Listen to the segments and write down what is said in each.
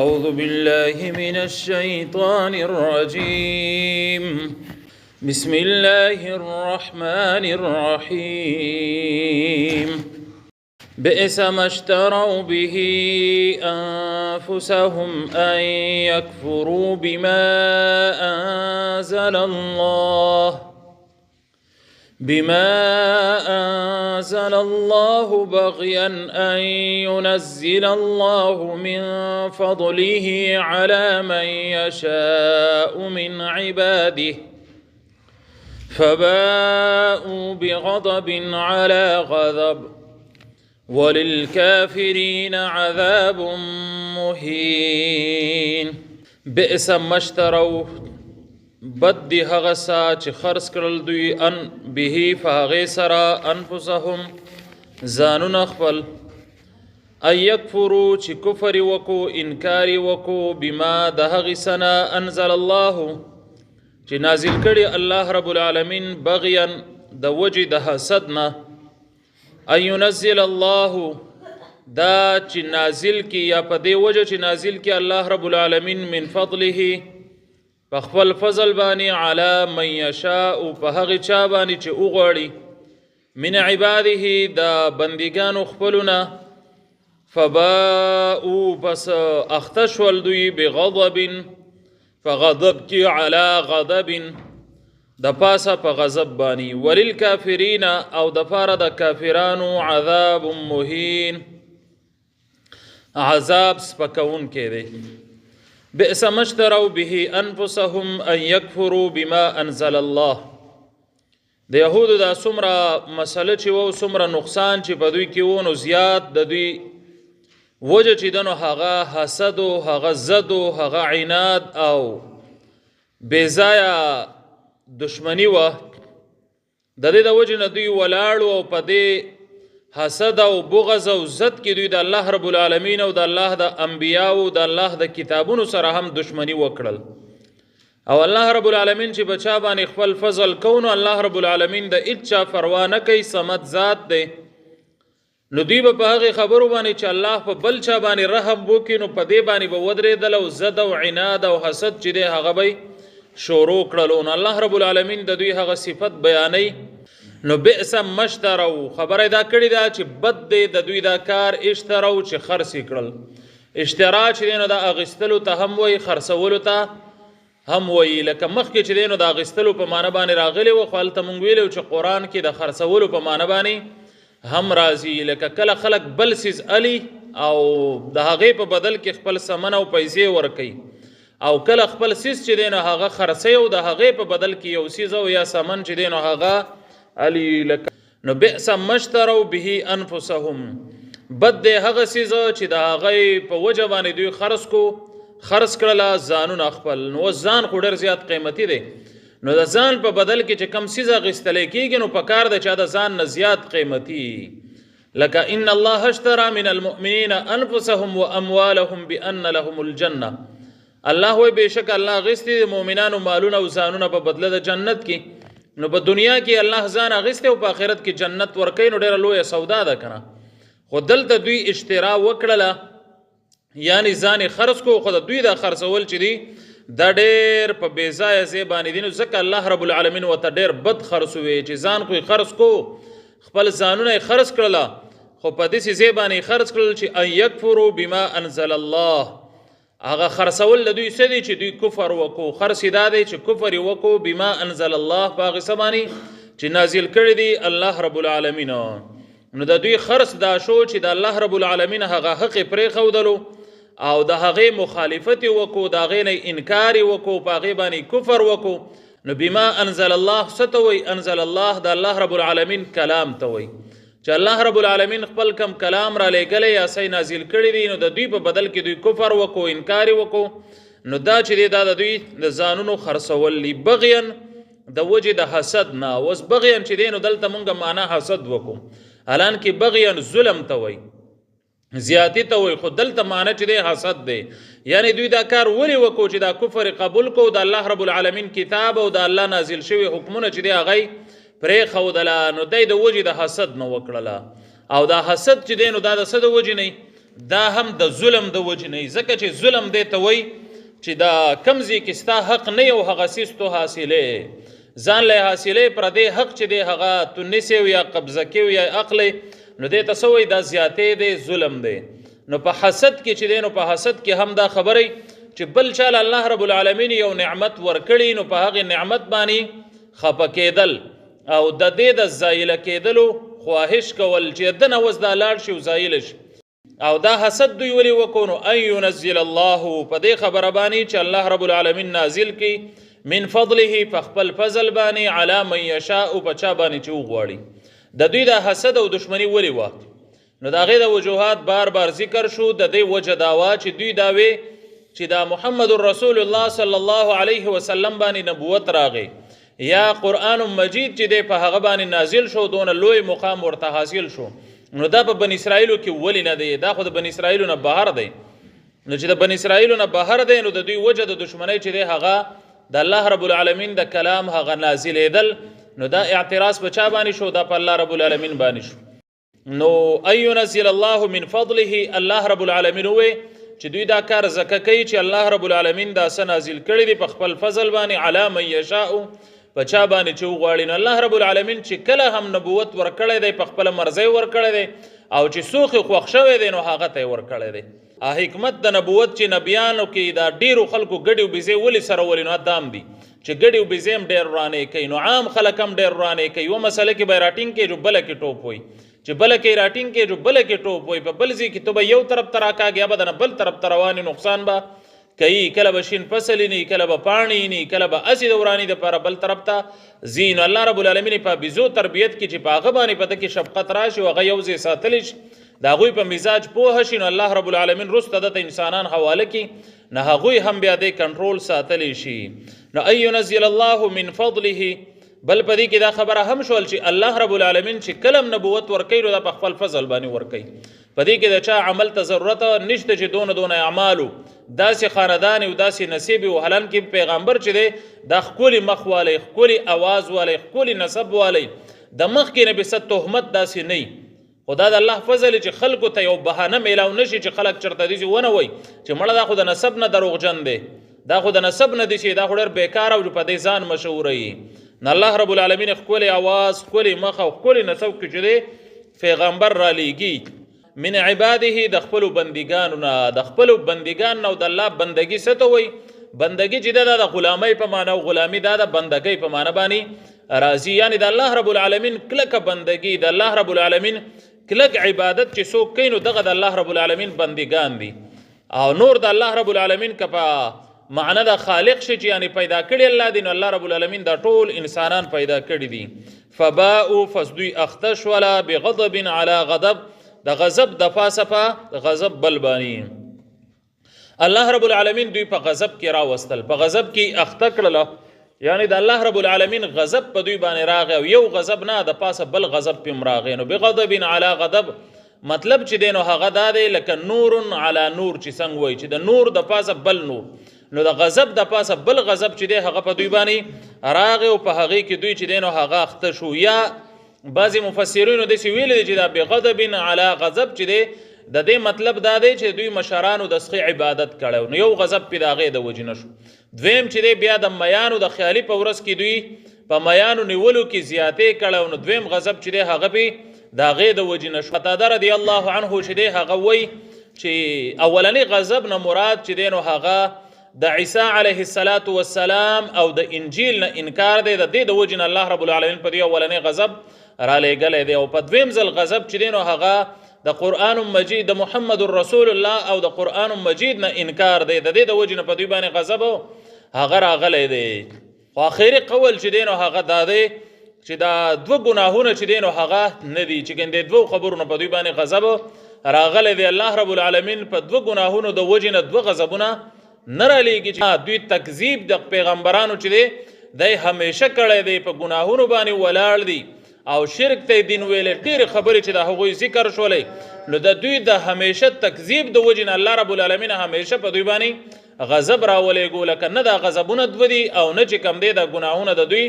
أعوذ بالله من الشيطان الرجيم. بسم الله الرحمن الرحيم. بئس ما اشتروا به أنفسهم أن يكفروا بما أنزل الله بغيا أن ينزل الله من فضله على من يشاء من عباده فباءوا بغضب على غضب وللكافرين عذاب مهين. بئس ما اشتروا، بد دی هغه څه چې خرڅ کړل دوی ان به په هغې سره انفسهم ځانونه خپل، ان یکفرو چې کفر یې وکړو انکار یې وکړو بما د هغې څه نه انزل الله چې نازل کړي الله رب العالمین بغیا د وجې د حسد نه، ان ينزل الله دا چې نازل کی یا په دې وجه چې نازل کی الله رب العالمین من فضله په خپل فضل باندې علی من یشاء په هغې چا باندې چې وغواړي من عباده د بندګانو خپلونه، فباءوا پس اخته شول دوی بغضب فغضب کې علی غضب د پاسه په غضب باندې، وللکافرین او د پاره د کافرانو عذاب مهین عذاب سپکونکی دی. بئس ما اشتروا به انفسهم ان یکفروا بما انزل الله. د یهودو دا څومره مسله چې وه څومره نقصان چې په دوی کې و نو زیات د دوی وجه چې ده نو هغه حسد و هغه زد و هغه عناد او بېځایه دشمني وه. د دې د وجې نه دوی ولاړو او په دې حسد او بغض او زد کې دوی د الله رب العالمین او د الله د انبیاو د الله د کتابونو سره هم دشمني وکړل. او الله رب العالمین چې په چا باندې خپل فضل کو نو الله رب العالمین د هیچا فروا نه کوي، صمد ذات دی. نو دوی به په هغې خبرو باندې چې الله په بل چا باندې رحم وکړي نو په دې باندې به ودرېدل او زد او عناد او حسد چې دی هغه به یې شروع کړلو. نو الله رب العالمین د دوی هغه صفت بیانوي. نو بئس ما اشتروا، خبره یې دا کړې ده چې بد دی د دوی دا کار، اشتروا چې خرڅ یې کړل. اشترا چې دی نو دا اخیستلو ته هم وایي، خرڅولو ته هم وایي. لکه مخکې چې دی نو د اخیستلو په معنی باندې راغلی و، خو هلته مونږ ویلی و چې قرآن کې د خرڅولو په معنی باندې هم راځي. لکه کله خلک بل څیز الي او د هغې په بدل کې خپل سمن او پیسې ورکوي، او کله خپل څیز چې دی نو هغه خرڅوي او د هغې په بدل کې یو څیز او یا سمن چې دی نو هغه الي. لکه نو بئس ما اشتروا به انفسهم، بد دی هغه څیز چې د هغې په وجه باندې دوی خرڅ کړله ځانونه خپل. نو اوس ځان خو ډېر زیات قیمتي دی، نو د ځان په بدل کې چې کم څیز اخیستلی کېږي نو پکار دی چې د ځان نه زیات قیمتي. لکه ان الله اشترى من المؤمنین انفسهم واموالهم بان لهم الجنه. الله وایي بېشکه الله اخیستي د مؤمنانو مالونه او ځانونه په بدله د جنت کې. نو په دنیا کې الله ځان اخیستی او په آخرت کې جنت ورکوي، نو ډېره لویه سودا ده که نه. خو دلته دوی اشترا وکړله، یعنی ځان یې خرڅ کړو، خو د دوی دا خرڅول چې دي دا ډېر په بېځایه ځای باندې دي. نو ځکه الله رب العالمین ورته ډېر بد خرڅ وویل چې ځان خو یې خرڅ کړو، خپل ځانونه یې خرڅ کړله، خو په داسې ځای باندې یې خرڅ کړل چې ان یکفروا بما انزل الله. هغه خرڅول له دوی څه دي چې دوی کفر وکړو. خرڅ یې دا دی چې کفر یې وکړو بما انزل الله، په هغې څه باندې چې نازل کړي دي الله رب العالمین. نو د دوی خرڅ دا شو چې د الله رب العالمین هغه حق یې پرېښودلو او د هغې مخالفت یې وکړو، د هغې نه انکار یې وکړو، په هغې باندې کفر وکړو. نو بما انزل الله څه ته وایي؟ انزل الله د الله رب العالمین کلام ته وایي چې الله رب العالمین خپل کم کلام را لېږلی یا څه یې نازل کړي دي، نو د دوی په بدل کې دوی کفر وکړو، انکار یې وکړو. نو دا چې دی دا د دوی د ځانونو خرڅول دي بغیا د وجې د حسد نه. اوس بغیا چې دی نو دلته مونږ معنا حسد وکړو، الان کې بغیا ظلم ته وایي، زیاتی ته وایي، خو دلته معنی چې دی حسد دی. یعنی دوی دا کار ولې وکړو چې دا کفر قبول کړو، د الله رب العالمین کتاب او د الله نازل شوي حکمونه چې دی هغه یې پرېښودله، نو دی د وجې د حسد نه وکړله. او دا حسد چې دی نو دا د څه د وجې نه؟ دا هم د ظلم د وجې نه، ځکه چې ظلم دی ته وایي چې دا کم ځای کې ستا حق نه یو هغه څیز تو حاصلې، ځان له حاصلې پر دې حق چې دی هغه تو نیسې یا قبضه کوي یا اخلې، نو دې ته څه وایي؟ دا زیاتې دی، ظلم دی. نو په حسد کې چې دی نو په حسد کې هم دا خبرې چې بل چا له الله رب العالمین یو نعمت ورکړي نو په هغې نعمت باندې خفه کېدل او د دې د زایله کېدلو خواهش کول چې د نه اوس دا لاړ شي او زایله شي. او دا حسد دوی ولې وکړو؟ نو ان ینزل الله، په دې خبره باندې چې الله رب العالمین نازل کړي من فضله، په خپل فضل باندې، علی من یشاء، په چا باندې چې وغواړي. د دوی دا حسد او دښمني ولې وه؟ نو د هغې د وجوهات بار بار ذکر شو. د دې وجه دا وه چې دوی دا وی چې دا محمد رسول الله صلی الله علیه وسلم باندې نبوت راغی یا قرآن مجید چې دی په هغه باندې نازل شو، دونه لوی مقام ورته حاصل شو، نو دا په بني اسرائیلو کې ولې نه دی؟ دا خو د بني اسرائیلو نه بهر دی. نو چې د بني اسرائیلو نه بهر دی نو د دوی وجه د دښمنۍ چې دی هغه د الله رب العالمین د کلام هغه نازلېدل، نو دا اعتراض په چا باندې شو؟ دا په الله رب العالمین باندې شو. نو ان ینزل الله من فضله، الله رب العالمین ووی چې دوی دا کار ځکه کوي چې الله رب العالمین دا څه نازل کړي دي په خپل فضل باندې، علی من یشاء، په چا باندې چې وغواړي. نو الله رب العالمین چې کله هم نبوت ورکړی دی په خپله مرضۍ ورکړی دی او چې څوک یې خوښ شوی دی نو هغه ته یې ورکړی دی. حکمت د نبوت چې نبیانو کې دا ډېرو خلکو ګډې او بیزې ولې سره ولې، نو دام دي چې ګډې او بیزې هم ډېر ورانې کوي، نو عام خلک هم ډېر ورانې کوي. یوه مسله کې به یې راټینګ کړي جو بله کې ټوپ وایي، چې بله کې یې راټینګ کړي جو بله کې ټوپ وایي، په بل ځای کې ته به یو طرف ته راکاږې یا به دنه بل طرف ته روان یې، نقصان به کوي. کله به شین فصل نه، کله به پاڼې نه، کله به هسې د وراني دپاره بل طرف ته ځي. نو الله رب العالمین په بیزو تربیت کې چې په هغه باندې په ده کې شفقت راشي او هغه یو ځای ساتلی شي، د هغوی په مزاج پوه شي، نو الله رب العالمین وروسته ده ته انسانان حواله کړي، نو هغوی هم بیا دې کنټرول ساتلی شي. نو ان ینزل الله من فضله، بل په دې کې دا خبره هم شول چې الله رب العالمین چې کله هم نبوت ورکوي نو دا په خپل فضل باندې ورکوي. په دې کې د چا عمل ته ضرورت نشته چې دونه دونه اعمالو داسې خاندان او داسې نصیب او حالان کې پیغمبر چې دی دا ښکلي مخ والی، ښکلي اواز والی، ښکلي نسب والی، د مخکې نه به څه تهمت داسې نه وي. خو دا د الله فضل چې خلکو ته یو بهانه میلاو نه شي چې خلک چېرته داسې ونه وایي چې مړه دا خو د نسب نه دروغجن دی، دا خو د نسب نه دی چې دا خو ډېر بېکاره او په دې ځان مشهوره وي. نو الله رب العالمین ښکلی اواز، ښکلی مخ او ښکلی نسب کې چې دی پیغمبر رالیږي من عباده، د خپلو بندګانو نه، د خپلو بندګانو نه. او د الله بندګي څه ته وایي؟ بندګي چې ده دا د غلامۍ په معنا او غلامي دا د بندګۍ په معنا باندې راځي. یعنې د الله رب العالمین کلکه بندګي، د الله رب العالمین کلک عبادت چې څوک کوي نو دغه د الله رب العالمین بندګان دي. او نور د الله رب العالمین که په معنا د خالق شي چې یعنې پیدا کړي الله دی، نو الله رب العالمین دا ټول انسانان پیدا کړي دي. فباءوا، پس دوی اخته شوله بغضب علی غضب، د غضب د پاسه په غضب بل باندې. الله رب العالمین دوی په غضب کې راوستل، په غضب کې اخته کړله، یعنی د الله رب العالمین غضب په دوی باندې راغی او یو غضب نه د پاسه بل غضب پې هم راغی. نو بغضب علی غضب مطلب چې دی نو هغه دا دی لکه نور علی نور چې څنګه وایي چې د نور د پاسه بل نور، نو د غضب د پاسه بل غضب چې دی هغه په دوی باندې راغی او په هغې کې دوی چې دی نو هغه اخته شو. یا بعضې مفسرینو داسې ویلي دي چې دا بغضب علی غضب چې دی د دې مطلب دا دی چې دوی مشرانو د سخي عبادت کړی، نو یو غضب پې د هغې د وجې نه شو. دویم چې دی بیا د میانو د خیالي په ورځ کې دوی په میانو نیولو کې زیاتې کړی، نو دویم غضب چې دی هغه پې د هغې د وجې نه شو. قتاده رضی الله عنه چې دی هغه وایي چې اولنی غضب نه مراد چې دی نو هغه د عیسی علیه الصلاة والسلام او د انجیل نه انکار دی، د دې د وجې نه الله رب العالمین په دې اولنی غضب را لېږلی دی. او په دویم ځل غضب چې دی نو هغه د قرآن مجید د محمد رسول الله او د قرآن مجید نه انکار دی، د دې د وجې نه په دوی باندې غضب هغه راغلی دی. خو آخري قول چې دی نو هغه دا دی چې دا دوه ګناهونه چې دی نو هغه نه دي، چې ګندې دوو خبرو نه په دوی باندې غضب راغلی دی. الله رب العالمین په دوه ګناهونو د وجې نه دوه غضبونه نه رالیږي چې دوی تکذیب د پیغمبرانو چې دی دی همیشه کړی دی، په ګناهونو باندې ولاړ دي او شرک ته دین ویلې، ډېرې خبرې چې د هغوی ذکر شولې، نو د دوی د همیشه تکذیب د وجې نه الله رب العالمین همیشه په دوی باندې غضب راولېږو. لکه نه دا غضبونه دوه دي او نه چې کم دی دا ګناهونه د دوی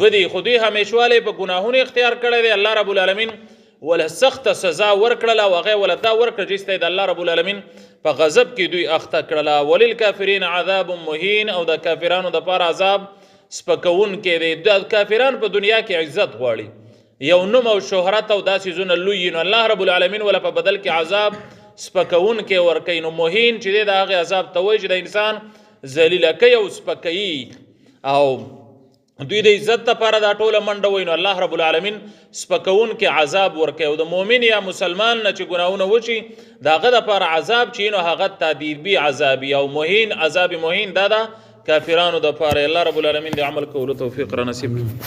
دوه دي، خو دوی همیشوالی په ګناهونو اختیار کړی دی. الله رب العالمین وله سخته سزا ورکړله او هغه وله دا ورکړه چې ایسته د الله رب العالمین په غضب کې دوی اخته کړله. وللکافرین عذاب مهین، او د کافرانو دپاره عذاب سپکوونکی دی. د کافران په دنیا کې عزت غواړي، یو نوم او شهرت او داسې څیزونه لوی، نو الله رب العالمین وله په بدل کې عذاب سپکوونکی ورکوي. نو مهین چې دی د هغې عذاب ته وایي چې د انسان ذلیله کوي او سپکوي، او دوی د عزت لپاره دا ټوله منډه وایي، نو الله رب العالمین سپکوونکی عذاب ورکوي. او د مؤمن یا مسلمان نه چې ګناهونه وشي د هغه دپاره عذاب چې نو هغه تادیبي عذابي او مهین عذاب مهین دا ده کافرانو دپاره. الله رب العالمین د عمل کولو توفیق را نصیب کړي.